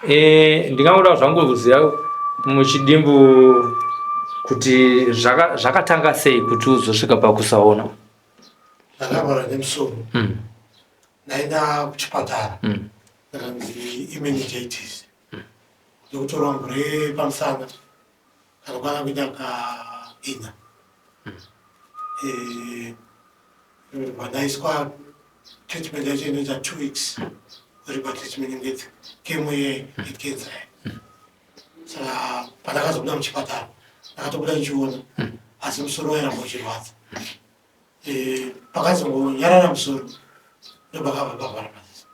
Eh, ndingangoda zvangu kuziva muchidimbu kuti zvakatanga sei kuti uzosvika pakusaona. Ndakarwara nemusoro. Ndaenda kuchipatara. Ndakanzi imeningitis. Ndokutorwa mvura yepamusana kanokwana kuita kaina. Eh, pandaiswa treatment yacho inoita 2 weeks uri patreatment inenge chemo yecancer. Saka pandakazobuda muchipatara, ndakatobuda ndichiona, asi musoro wairamba uchirwadza. Pakazongonyarara musoro, ndopakabva pavhara maziso.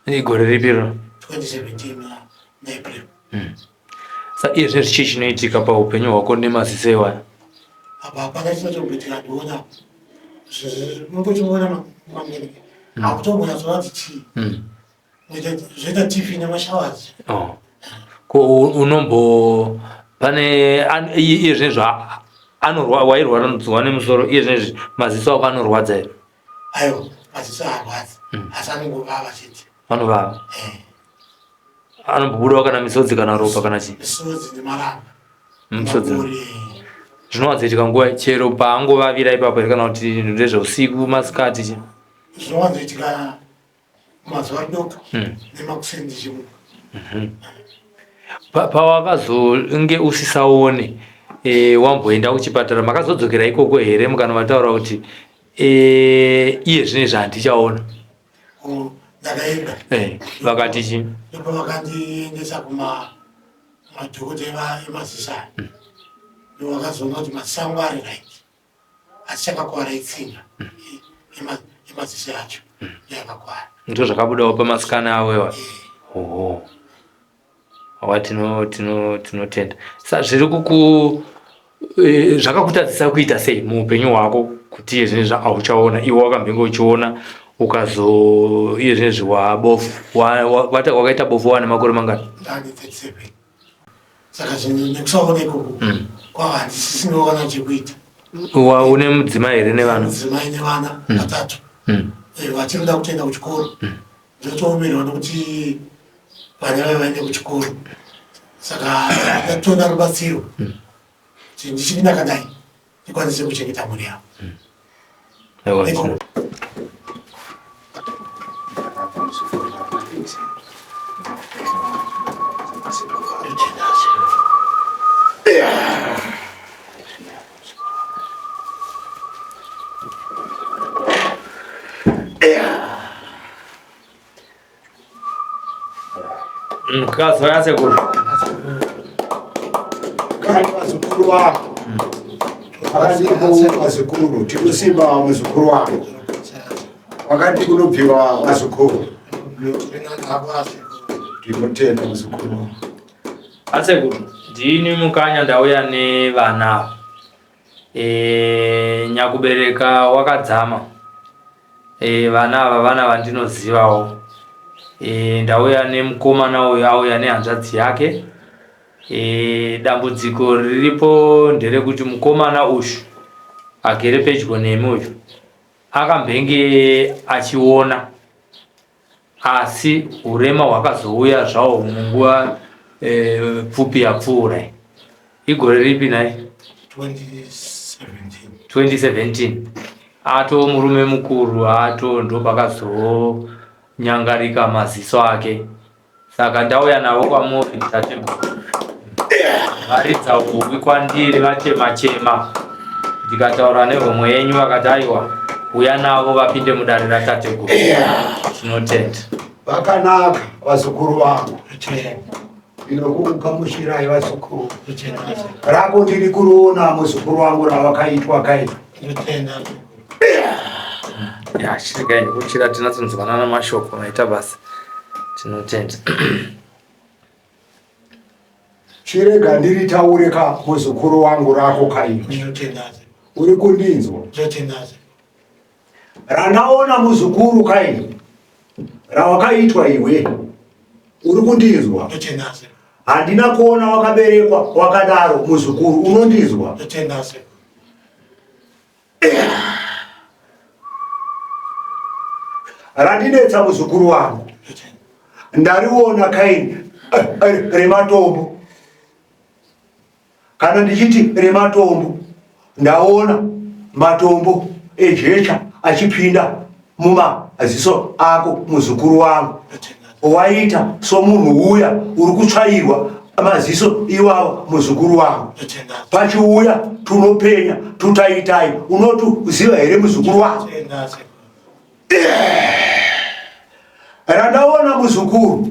Igore ripi iro? 2017 naApril. Sa iye zvinezvi chii chinoitika paupenyu hwako nemaziso iwaya? Apa hapana chinotomboitika. Ndiona mungochiona mamiri, hakutombonyatsoona kuti chii. Zvoita tv nemashowers. Oh. Ko unombo pane iye zvinezvi anorwa wairwara nzwa nemusoro, iye zvinezvi maziso ako anorwadza here? Aiwa, maziso haarwadzi, asi anongovava chete. Anovava? Anombobudawo kana misodzi kana ropa kana chii? Misodzi nemaramba. Misodzi. Makore. Zvinowanzoitika nguva chero paangovavira ipapo here, kana kuti ndezveusiku, masikati chi? Zvinowanzoitika mazuva adoka nemakuseni ndichimuka. Pawakazonge usisaone, wamboenda kuchipatara, makazodzokera ikoko here mukanovataura kuti iye zvinezvi handichaona? Oh, ndakaenda. Vakati chii? Ndipo vakandiendesa kuma madhokotera emaziso aya. Ndo vakazoona kuti maziso angu ari right, asi chakakwara itsinga yemaziso yacho yakakwara. Ndo zvakabudawo pamascan avo iwa? Oho, awa tinotenda. Sa zviri kuku zvakakutadzisa kuita sei muupenyu hwako kuti iye zvinezvi hauchaona? Iwe wakambenge uchiona, ukazo iye zvinezvi wabofu. Wakaita bofu wane makore mangani? Ndane 37. Saka zvinhu nekusaona ikoko kwava handisisinawo kana chekuita. Une mudzimai here nevana? Mudzimai nevana vatatu. Vachiri kuda kutoenda kuchikoro. Ndotoomerwa nokuti vana vaya vaende kuchikoro, saka ndatoda rubatsiro kuti ndichiri ndakadai ndikwanise kuchengeta mhuri yavo. Aiwa. Mukadzi wasekuru. Kani vazukuru vangu, vakati vazukuru tinosimba. Muzukuru wangu, wakati kunobviwa vazukuru, ndinotenda muzukuru wangu. Asekuru, ndini mukanya, ndauya nevana ava. Nyakubereka wakadzama. Vana ava vana vandinozivawo. Ndauya nemukomana uyu, auya nehanzvadzi yake. Dambudziko riripo nderekuti mukomana uyu agere pedyo nemi uyu akambenge achiona, asi urema hwakazouya zvawo munguva pfupi yapfuura. Igore ripi nai? 2017. 2017, ato murume mukuru ato, ndopakazonyangarika maziso ake. Saka ndauya navo kwamuri, tateguru. Varidza huwi kwandiri, vachema chema, ndikataura nehomwe yenyu, vakati aiwa, uya navo vapinde mudare ratateguru. Tinotenda. Vakanaka vazukuru vangu, ndinokugamuchirai vazukuru. Rako ndiri kuruona, muzukuru wangu, ravakaitwa kai. Ndinotenda. Ya, chiregai ndikuchira tinatsonzwanana mashoko. Maita basa, tinotenda. Chirega ndiritaure ka, muzukuru wangu, rako kai. Ndinotenda. Uri kundinzwa? Ndinotenda. Randaona, muzukuru, kai rawakaitwa iwe, uri kundinzwa? Ndinotenda. Handina kuona wakaberekwa wakadaro, muzukuru, unondinzwa? Ndinotenda. Randinetsa, muzukuru wangu. Ndinotenda. Ndariona kaini rematombo. Kana ndichiti rematombo, ndaona matombo ejecha achipinda mumaziso ako muzukuru wangu. Waita somunhu uya uri kutsvairwa maziso iwawo muzukuru wangu. Pachiuya tunopenya tutaitai, unotuziva here muzukuru wangu? Randaona muzukuru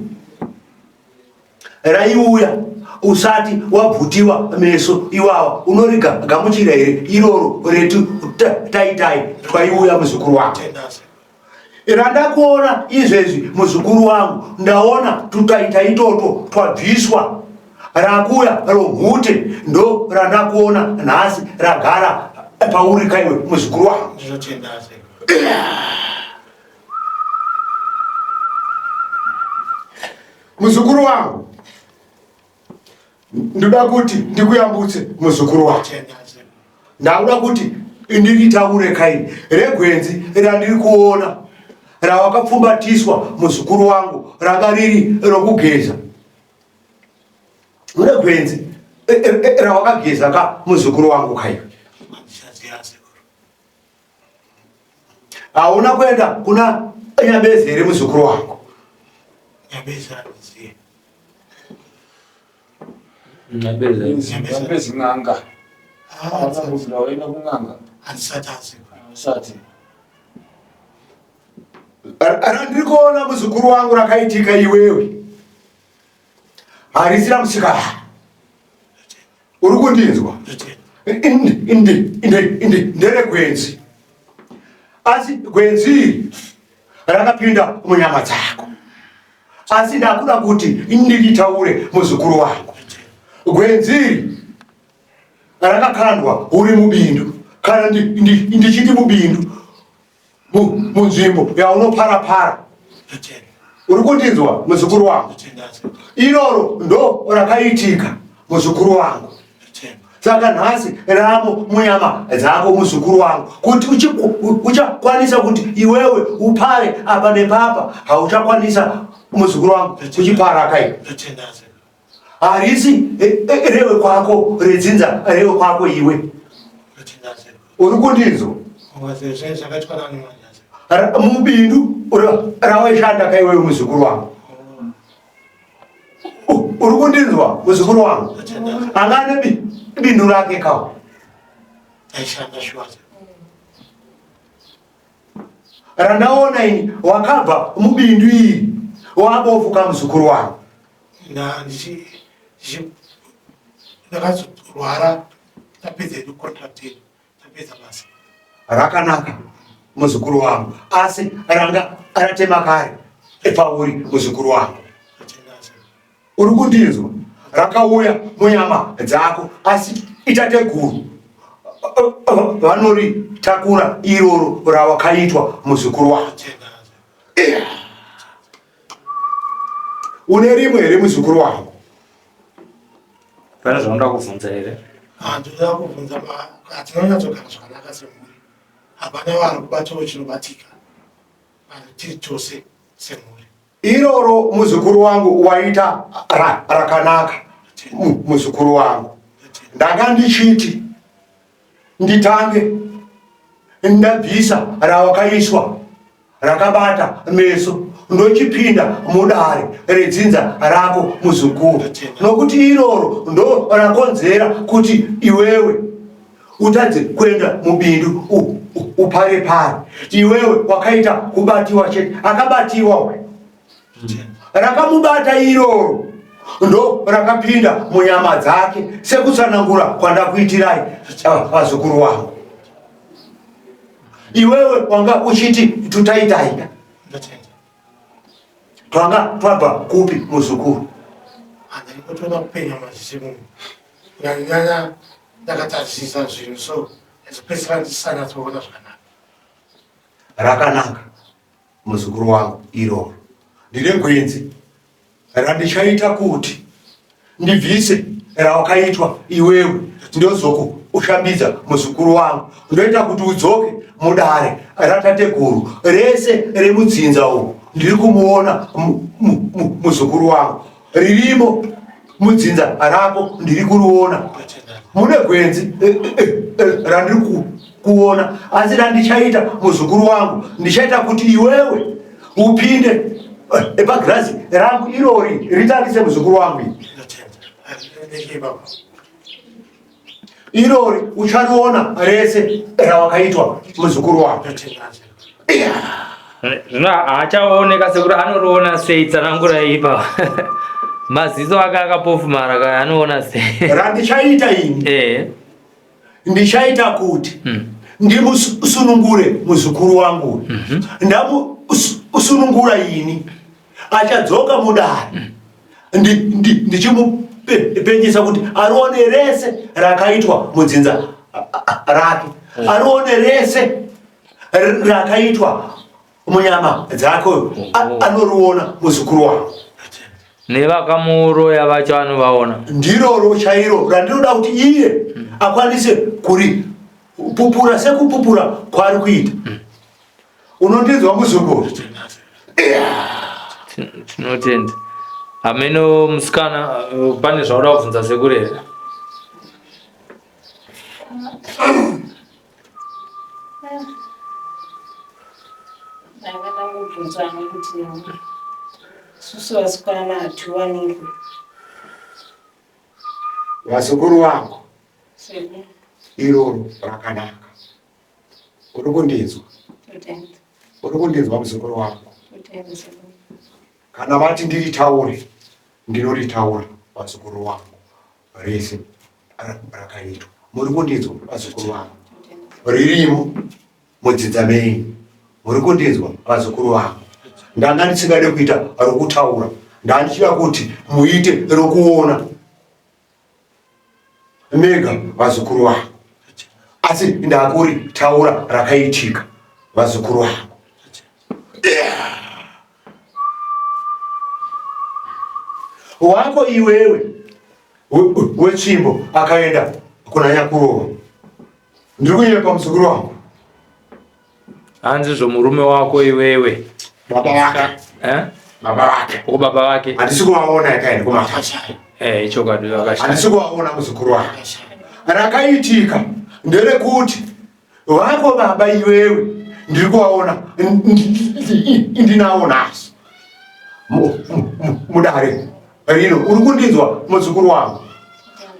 raiuya usati wabvutiwa meso iwawa unoriga gamuchira here iroro retu taitai twaiuya muzukuru wangu randakuona izvezvi muzukuru wangu ndaona tutaita itoto twabviswa rakuya romhute ndo randakuona nhasi ragara pauri kaiwe muzukuru wangu Muzukuru wangu, ndoda kuti ndikuyambutse muzukuru wangu. Ndakuda kuti ndiritaure kaini regwenzi randiri kuona rawakapfumbatiswa muzukuru wangu ranga riri rokugeza regwenzi e, e, e, rawakageza ka muzukuru wangu kaiwe Hauna kuenda kuna Nyabezi here muzukuru wako? Nyabezi handizive. Nyabezi n'anga. Akambobvira waenda kun'anga? Handisati aziva. Handisati. Randiri kuona muzukuru wangu rakaitika iwewe harisi ramusikana. Uri kundinzwa? Nderegwenzi. Asi gwenzi iri rakapinda munyama dzako. Asi ndakuda kuti ndiritaure muzukuru wangu. Gwenzi iri rakakandwa uri mubindu. Kana ndichiti mubindu munzvimbo yaunoparapara uri kundinzwa muzukuru wangu iroro ndo rakaitika muzukuru wangu saka nhasi ramo munyama dzako muzukuru wangu kuti uchakwanisa kuti iwewe upare apa nepapa hauchakwanisa muzukuru wangu kuchipara kai harisi e, e, rewe kwako redzinza rewe kwako iwe uri kundinzwa mubindu rawaishanda kaiwewe muzukuru wangu uri kundinzwa muzukuru wangu anga ane bindu rake kawo randaona ini wakabva mubindu iri wabofu kamuzukuru wangu Ndakazorwara tapedza yedu contract yedu tapedza basa. Rakanaka muzukuru wangu asi ranga ratema kare pauri muzukuru wangu. Uri kundinzwa? Rakauya munyama dzako asi itateguru vanoritakura iroro rawakaitwa muzukuru wangu. Une rimwe here muzukuru wangu? Pane zvaunoda kubvunza here? Ah, ndinoda kubvunza hatinonyatsogara zvakanaka semhuri. Hapana vari kubatawo chinobatika. Vanhu tiri tose semhuri. Iroro muzukuru wangu waita rakanaka muzukuru wangu. Ndanga ndichiti nditange ndabvisa rawakaiswa rakabata meso ndochipinda mudare redzinza rako muzukuru nokuti iroro ndo rakonzera kuti iwewe utadze kuenda mubindu upare pare iwewe wakaita kubatiwa chete akabatiwa uyu rakamubata iroro ndo rakapinda munyama dzake sekutsanangura kwandakuitirai vazukuru wangu Iwewe wanga uchiti tutaitaika twanga twabva kupi muzukuru? Handikutoda kupenya maziso emunhu kunyanyanyanya ndakatarisisa zvinhu so ndazopedzisira ndisisanyatsoona zvakanaka. Rakanaka muzukuru wangu iroro ndine gwenzi randichaita kuti ndibvise rawakaitwa iwewe ndozokushambidza muzukuru wangu ndoita kuti udzoke mudare ratateguru rese remudzinza umu ndiri kumuona muzukuru wangu ririmo mudzinza rako ndiri kuriona mune gwenzi eh, eh, eh, randiri kuona asi randichaita muzukuru wangu ndichaita kuti iwewe upinde pagirazi rangu irori ritarise muzukuru wangu irori uchariona rese rawakaitwa muzukuru wangu. Zvino haachaoneka sekuti anoriona sei tsanangura ipa maziso ake akapofumara ka anoona sei randichaita ini eh. Ndichaita kuti hmm. ndimusunungure muzukuru wangu mm -hmm. Ndamusunungura ini achadzoka mudare mm. Ndichimupenyesa kuti arione rese rakaitwa mudzinza rake mm. Arione rese rakaitwa munyama dzake mm. Anoriona muzukuru wangu nevakamuroya vacho anovaona. Ndiroro chairo randinoda kuti iye mm. akwanise kuri pupura sekupupura kwaari kuita mm. Unondinzwa muzukuru? Tinotenda. Hameno musikana, pane zvauda kubvunza sekuru here? Ndangada kubvunza nekuti isusu vasikana hatiwanikwi. Vazukuru vangu, iroro rakanaka. Uri kundinzwa? Uri kundinzwa muzukuru wangu? Kana vati ndiritaure, ndinoritaura vazukuru vangu rese rakaitwa. Muri kundinzwa vazukuru vangu? Ririmo mudzidza menyu. Muri kundinzwa vazukuru vangu? Ndanga ndisingade kuita rokutaura, ndandichida kuti muite rokuona mega vazukuru vangu, asi ndakuri taura rakaitika vazukuru vangu. Wako iwewe wetsvimbo akaenda kuna nyakurova. Ndiri kunyepa muzukuru wangu? Hanzi zvomurume wako iwewe baba vake eh? Baba vake. Uko baba vake handisi kuvaona yakaenda kumatasa. Eh, ichokwadi vakashaya. Handisi kuvaona muzukuru wake. Rakaitika nderekuti vako baba iwewe ndiri kuvaona ndinawo nhasi mudare rino. Uri kundinzwa muzukuru wangu?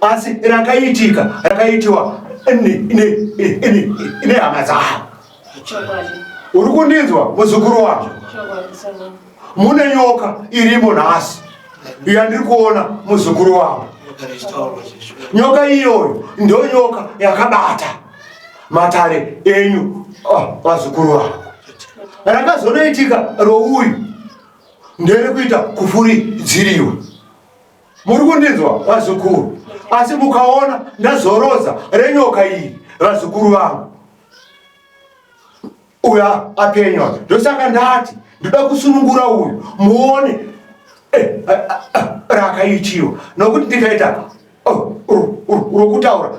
Asi rakaitika rakaitiwa nehama dzavo. Uri kundinzwa muzukuru wangu? Mune nyoka irimo nhasi yandiri kuona muzukuru wangu. Nyoka iyoyo ndo nyoka yakabata matare enyu vazukuru vangu. Rakazonoitika rouyu nderekuita kufuridziriwa. Muri kundinzwa vazukuru? Asi mukaona ndazorodza renyoka iyi vazukuru vangu, uya apenywa. Ndosaka ndati ndoda kusunungura uyu muone rakaitiwa, nokuti ndikaita rokutaura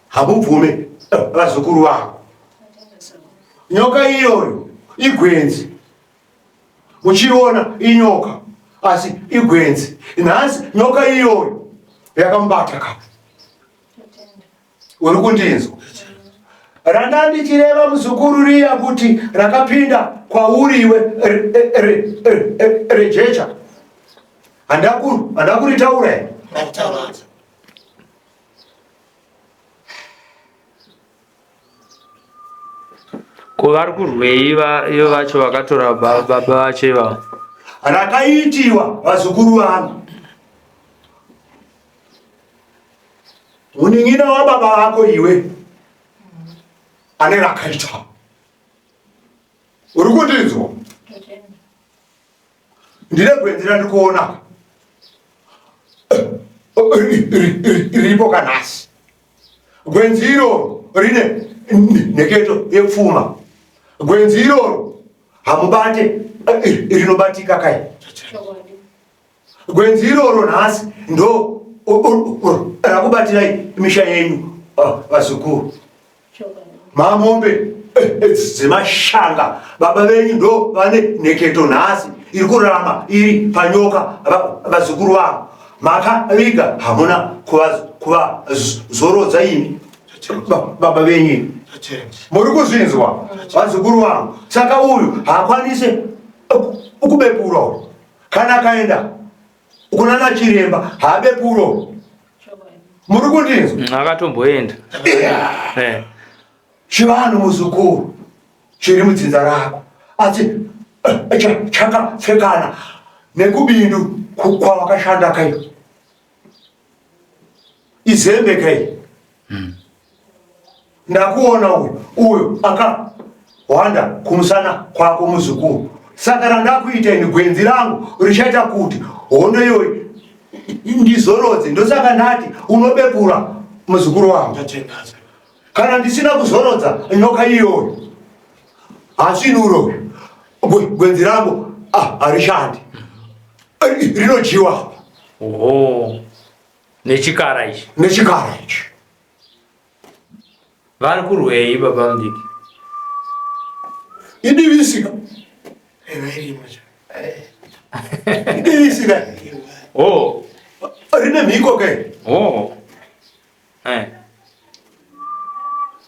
hamubvume vazukuru vangu. Nyoka iyoyo igwenzi, muchiona inyoka asi igwenzi. Nhasi nyoka iyoyo yakamubata ka. Uri kundinzwa? Randa ndichireva muzukuru riya kuti rakapinda kwauri iwe rejecha, handakuritaura here? Ko vari kurwei ivo vacho vakatora baba vacho ivavo? Rakaitiwa vazukuru vangu, munin'ina wababa vako iwe ane rakaita. Uri kundinzwa? Ndine gwenzi randikuona riripo kanhasi. Gwenzi iroro rine nheketo yepfuma. Gwenzi iroro hamubate, rinobatika kai. Gwenzi iroro nhasi ndo rakubatirai misha yenyu vazukuru. Mamombe. dzemashanga. Baba venyu ndo vane nheketo nhasi iri kurarama iri panyoka. Vazukuru vangu, makaviga hamuna kuvazorodza imi baba venyu. Muri kuzvinzwa, vazukuru vangu? Saka uyu haakwanise kubepura uyu. Kana akaenda kunana chiremba haabepuro. Muri kundinzwa? Akatomboenda. Chivanhu, muzukuru, chiri mudzinza rako, asi chakapfekana nekubindu kwawakashanda kai. Izembe kai. Ndakuona uyu uyu akahwanda kumusana kwako, muzukuru. Saka randakuita ini, gwenzi rangu richaita kuti hondo iyoyi ndizorodze. Ndosaka ndati unobepura, muzukuru wangu. Kana ndisina kuzorodza nyoka iyoyo, hasvinuro gwenzi rangu harishandi, rinodyiwa. Oho, nechikara ichi? Nechikara ichi. Vari kurwei, baba mudiki? Idivisika, idivisika. Oh. Rine mhiko ke. Oh.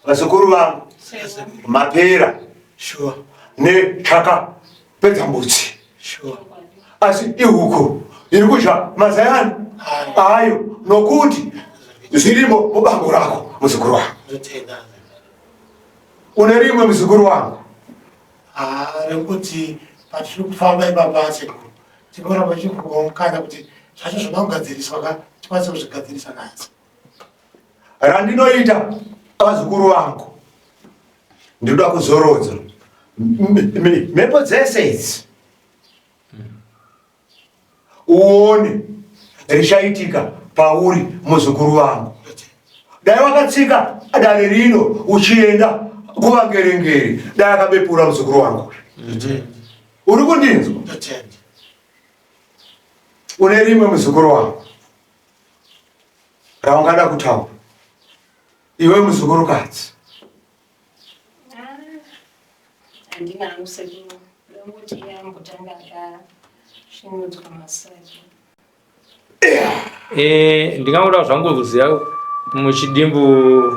Vazukuru vangu, mapera nechaka pedza mbudzi, asi ihuku iri kudya mazai ani ayo, nokuti zvirimo mubango rako, muzukuru wangu. Une rimwe, muzukuru wangu? Rekuti patiri kufamba ipapa, sekuru, tinoramba tichikuwa mukana kuti zvacho zvinoda kugadziriswa ka, tikwanise kuzvigadzirisa nhasi. Randinoita, vazukuru vangu, ndinoda kuzorodza mhepo dzese idzi, uone richaitika pauri, muzukuru wangu. Dai wakatsika dare rino uchienda kuvangerengeri, dai akabepura muzukuru wangu. Uri kundinzwa? Une rimwe, muzukuru wangu, raungada kutaura, iwe muzukurukadzi? Handina hangu, sekuru. Ndongoti yambotanga akasvinudzwa masaji. Ndingangoda zvangu kuziva muchidimbu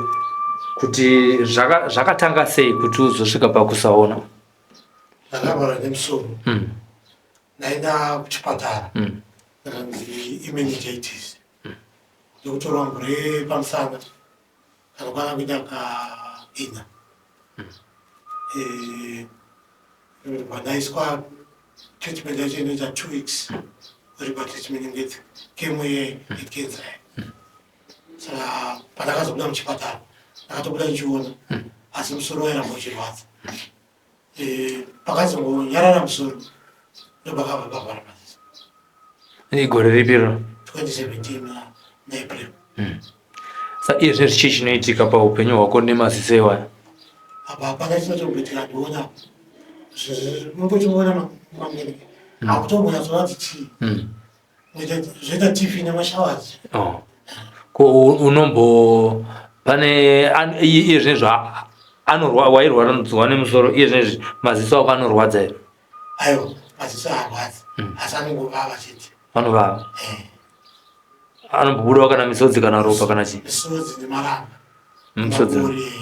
kuti zvakatanga sei kuti uzosvika pakusaona. Ndakarwara nemusoro. Ndaenda kuchipatara, ndakanzi imeningitis, ndokutorwa mvura pamusana kanokwana kuita kaina. Pandaiswa treatment yacho inoita 2 weeks uri patreatment ngedzi chemo yecancer. Saka pandakazobuda muchipatara, ndakatobuda ndichiona, asi musoro wairamba uchirwadza. Pakazongonyarara musoro, ndopakabva pavhara maziso. Igore ripiro? 2017 naApril. Sa iye zvinezvi chii chinoitika paupenyu hwako nemaziso iwaya? Apa hapana chinotomboitika. Ndiona unongochiona mamene, hakutombonyatsoona kuti chii. Zvoita tv nemashowers. Oh. Ko unombo pane iye zvinezvi anorwa wairwaradzwa nemusoro, iye zvinezvi maziso ako anorwadza here? Aiwa, maziso haarwadzi, asi anongovava chete. Anovava? Anombobudawo kana misodzi kana ropa kana chii? Misodzi nemaramba. Misodzi. Makore.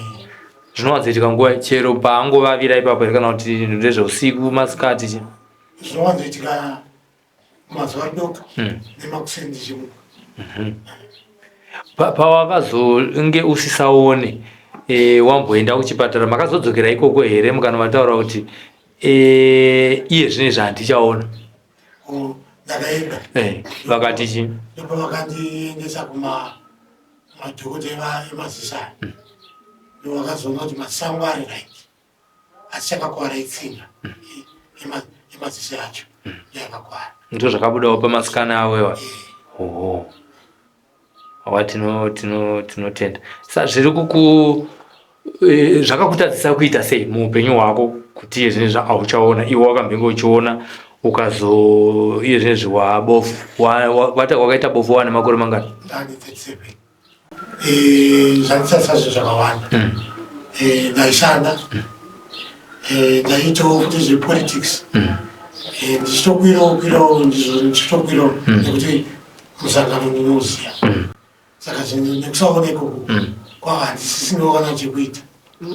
Zvinowanzoitika nguva chero paangovavira ipapo here, kana kuti ndezveusiku, masikati, chi? Zvinowanzoitika mazuva adoka nemakuseni ndichimuka. Pawakazonge usisaone, wamboenda kuchipatara, makazodzokera ikoko here mukanovataura kuti iye zvinezvi handichaona? Oh, ndakaenda. Vakati chi? Ndipo vakandiendesa kuma madhokotera emaziso aya. Ndo vakazoona kuti maziso angu ari right, asi chakakwara itsinga yemaziso yacho yakakwara. Ndo zvakabudawo pamasikana avo iwa? Oho, awa tinotenda. Sa zviri kuku zvakakutadzisa kuita sei muupenyu hwako kuti iye zvinezvi hauchaona? Iwe wakambenge uchiona, ukazo iye zvinezvi wabofu. Wakaita bofu wane makore mangani? Ndani 37. Zvandisasa zvinhu zvakawanda. Ndaishanda. Eh, ndaitawo futi zvepolitics mm. eh, ndichitokwirawo kwirawo ndizvo ndichitokwirawo mm. nekuti musangano ndinouziva mm. saka nekusaona ikoko kwava handisisinawo kana chekuita.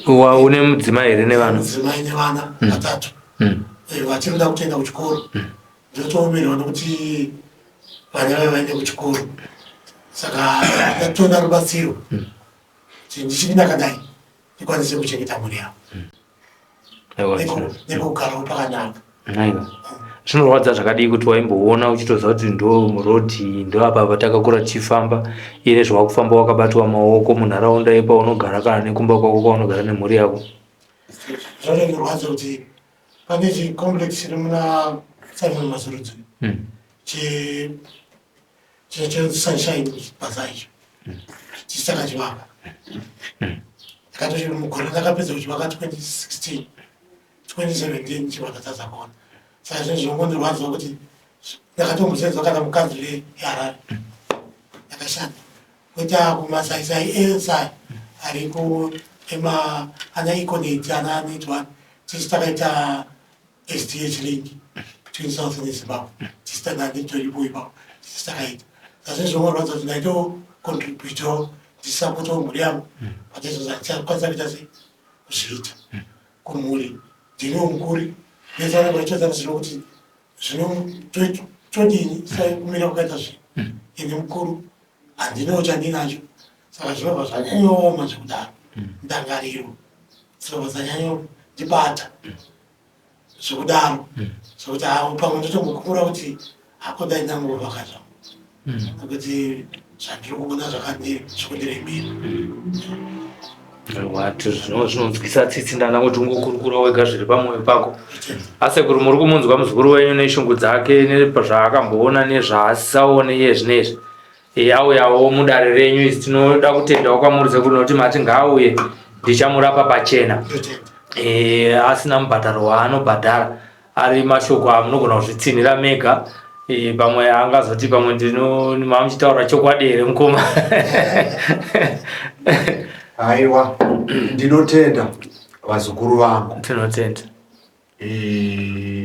Une mudzimai here nevana? Mudzimai nevana vatatu eh, vachiri kuda kutoenda kuchikoro. Ndotoomerwa nekuti vana vaya vaende kuchikoro, saka ndatoda rubatsiro kuti ndichiri ndakadai ndikwanise kuchengeta mhuri yavo nekugarawo pakanaka. Aiwa, zvinorwadza zvakadii kuti waimboona uchitoziva kuti ndo murodhi, ndo apa patakakura tichifamba, iye zvawakufamba wakabatwa maoko munharaunda yepaunogara kana nekumba kwako kwaunogara nemhuri yako. Zvinondirwadza kuti pane chicomplex chiri muna Simon Mazurudzo che Sunshine Bazaar icho tisu takachivaka. Ndakatochi mugore ndakapedza kuchivaka 2016, 2017 chivaka tadza kuona. Saka zvinhu zvinongondirwadza kuti ndakatombosenzwa kana mukanzuru yeHarare ndakashanda, kuita kumasaisai ese ariko ema ana Econet, ana Net1. Tisu takaita SDH link between South neZimbabwe, tisu tananditoripo ipapo, tisu takaita. Saka zvinhu zvinongorwadza kuti ndaitocontributawo ndichisapotawo mhuri yangu, but izvozvo handichakwanisa kuita sei kuzviita kumhuri. Ndiniwo mukuri vese vanenge vachitotarisirwa kuti zvino todini sekumira kwakaita zvinhu. Ini mukuru handinawo chandinacho, saka zvinobva zvanyanyooma zvekudaro. Ndangariro dzinobva dzanyanyondibata zvekudaro zvekuti avo pamwe ndotombokura kuti hako dai ndangovaka zvangu, nekuti zvandiri kuona zvakundiremera. Wati zvinonzwisa tsitsi, ndana kuti ungokurukura wega zviri pamwoyo pako. Asekuru, muri kumunzwa muzukuru wenyu neshungu dzake nezvaakamboona nezvaasaone iye zvinezvi. Auyawo mudare renyu izi. Tinoda kutendawo kwamuri sekuru nokuti mati ngaauye, ndichamurapa pachena asina mubhadharo waanobhadhara. Ari mashoko amunogona kuzvitsinhira mega. Pamwe angazoti pamwe ndino mamuchitaura chokwadi here mukoma? Aiwa, ndinotenda vazukuru vangu. Tinotenda.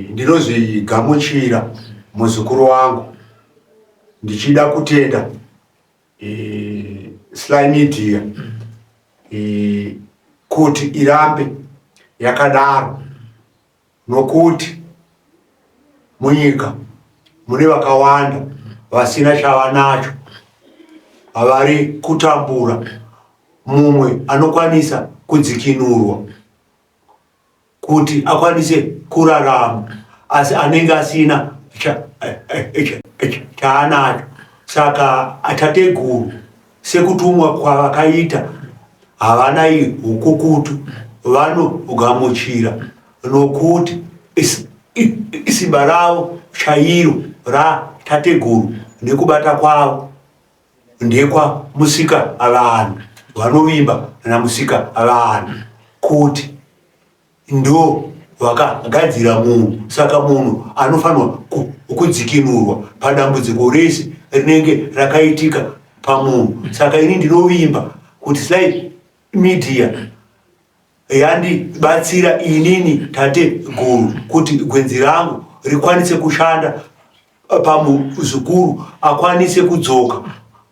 Ndinozvigamuchira muzukuru wangu, ndichida kutenda Sly Media kuti irambe yakadaro, nokuti munyika mune vakawanda vasina chavanacho vari kutambura. Mumwe anokwanisa kudzikinurwa kuti akwanise kurarama, asi anenge asina chaanacho. Saka tateguru sekutumwa kwavakaita havana hukukutu, vanogamuchira nokuti simba ravo chairo ratateguru nekubata kwavo ndekwa Musika vanhu. Vanovimba naMusika vanhu kuti ndo vakagadzira munhu, saka munhu anofanirwa kudzikinurwa padambudziko rese rinenge rakaitika pamunhu. Saka ini ndinovimba kuti Sly Media yandibatsira inini tate guru kuti gwenzi rangu rikwanise kushanda pamuzukuru, akwanise kudzoka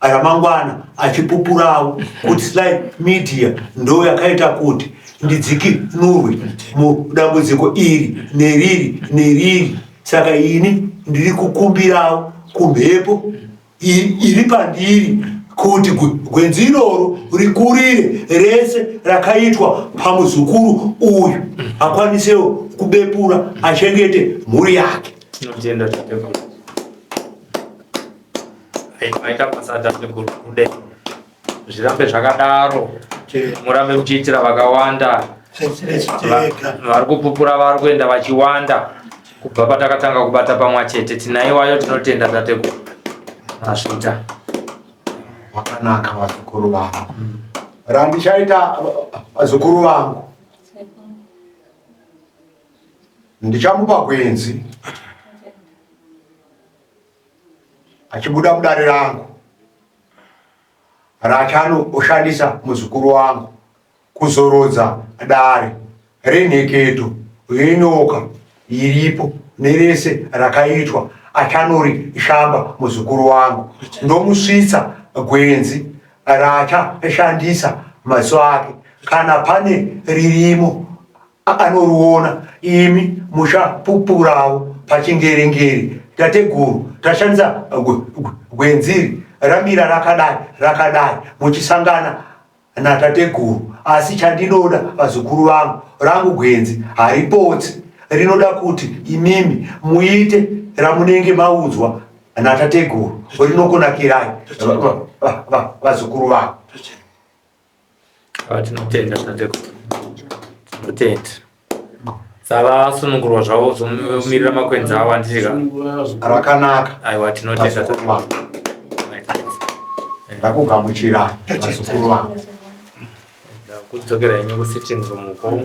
ramangwana achipupurawo kuti Sly Media ndo yakaita kuti ndidzikinurwe mudambudziko iri neriri neriri. Saka ini ndiri kukumbirawo kumhepo iri pandiri kuti gwenzi iroro rikurire rese rakaitwa pamuzukuru uyu, akwanisewo kubepura achengete mhuri yake. Tinotenda tateguru. Maita basa tateguru, kude zvirambe zvakadaro, murambe muchiitira vakawanda vari kupupura, vari kuenda vachiwanda kubva patakatanga kubata pamwe chete tinaiwayo. Tinotenda tateguru, masvita. Wakanaka vazukuru vangu. Randichaita, vazukuru vangu, ndichamupa gwenzi achibuda mudare rangu rachanoshandisa muzukuru wangu kuzorodza dare renheketo. yenyoka iripo nerese rakaitwa achanorishamba muzukuru wangu ndomusvitsa gwenzi raachashandisa maziso ake kana pane ririmo anoriona imi muchapupurawo pachingerengere tateguru tashandisa gwenziri ramira rakadai rakadai muchisangana natateguru asi chandinoda vazukuru vangu rangu gwenzi haripotsi rinoda kuti imimi muite ramunenge maudzwa natateguru rinokunakirai vazukuru vangu Ah, tinotenda tateguru tinotenda savasunungurwa zvavo zvomirira makwenzi avo anditika rakanaka aiwa tinotenda vazukuru vangu ndakugamuchirai vazukuru vangu kudzokera henyu kusitting room uko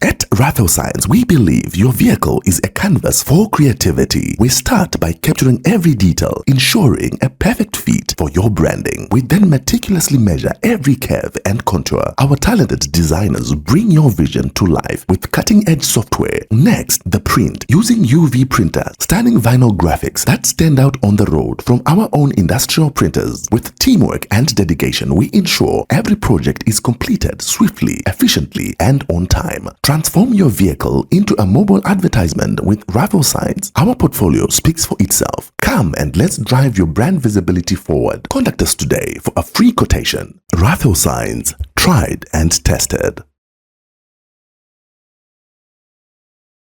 At Raffle Science, we believe your vehicle is a canvas for creativity. We start by capturing every detail, ensuring a perfect fit for your branding. We then meticulously measure every curve and contour. Our talented designers bring your vision to life with cutting edge software. Next, the print using UV printer, stunning vinyl graphics that stand out on the road from our own industrial printers. With teamwork and dedication, we ensure every project is completed swiftly, efficiently, and on time. Transform your vehicle into a mobile advertisement with Raffle Signs. Our portfolio speaks for itself. Come and let's drive your brand visibility forward. Contact us today for a free quotation. Raffle Signs, tried and tested.